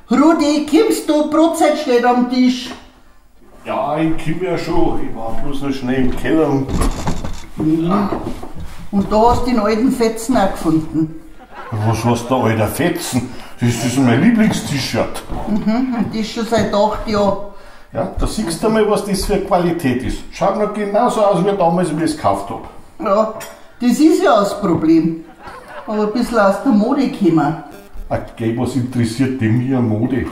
Rudi, kommst du? Brotzeit steht am Tisch. Ja, ich komm ja schon. Ich war bloß noch schnell im Keller. Und, und da hast du den alten Fetzen auch gefunden. Was heißt der alter Fetzen? Das ist mein Lieblings-T-Shirt. Mhm, und das schon seit 8 Jahren. Ja, da siehst du mal, was das für Qualität ist. Schaut noch genauso aus wie damals, wie ich es gekauft habe. Ja, das ist ja das Problem. Aber ein bisschen aus der Mode gekommen. Okay, was interessiert die mir Mode?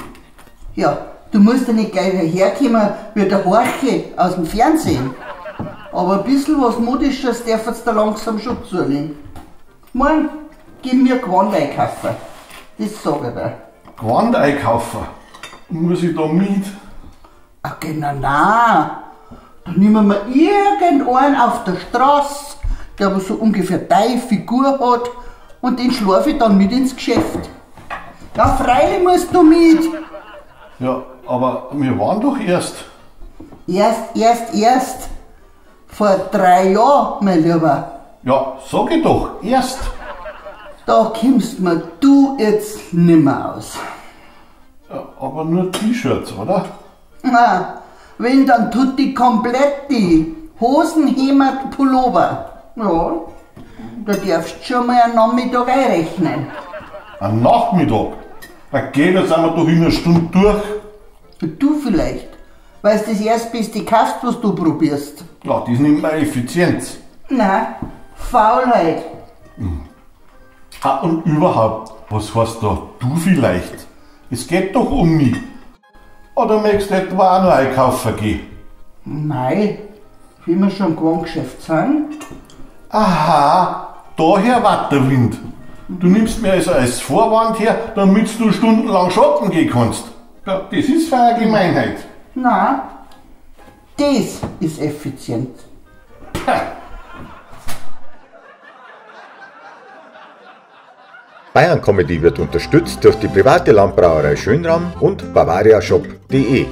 Ja, du musst ja nicht gleich herkommen wie der Horche aus dem Fernsehen. Aber ein bisschen was Modisches darfst du da langsam schon zulegen. Morgen gehen wir Gewand einkaufen. Das sag ich dir. Gewand einkaufen? Muss ich da mit? Okay, nein, nein. Da nehmen wir irgendeinen auf der Straße, der aber so ungefähr deine Figur hat, und den schlafe ich dann mit ins Geschäft. Ja, freilich musst du mit. Ja, aber wir waren doch erst. Erst. Vor 3 Jahren, mein Lieber. Ja, sag ich doch, erst. Da kommst mir du jetzt nimmer aus. Ja, aber nur T-Shirts, oder? Na, wenn, dann tut die komplett die Hosen, Hemd, Pullover. Ja, da darfst du schon mal einen Nachmittag einrechnen. Ein Nachmittag? Okay, da sind wir doch in einer Stunde durch. Du vielleicht, weil du das Erstbeste kaufst, was du probierst. Ja, das nimmt man Effizienz. Nein, Faulheit. Ah, und überhaupt, was heißt da du vielleicht? Es geht doch um mich. Oder möchtest du etwa auch noch einkaufen gehen? Nein, wie wir schon im Gewandgeschäft sind. Aha, daher weht der Wind. Du nimmst mir also als Vorwand her, damit du stundenlang shoppen gehen kannst. Ja, das ist Verallgemeinheit. Nein, das ist effizient. Bayern Comedy wird unterstützt durch die private Landbrauerei Schönram und bavariashop.de.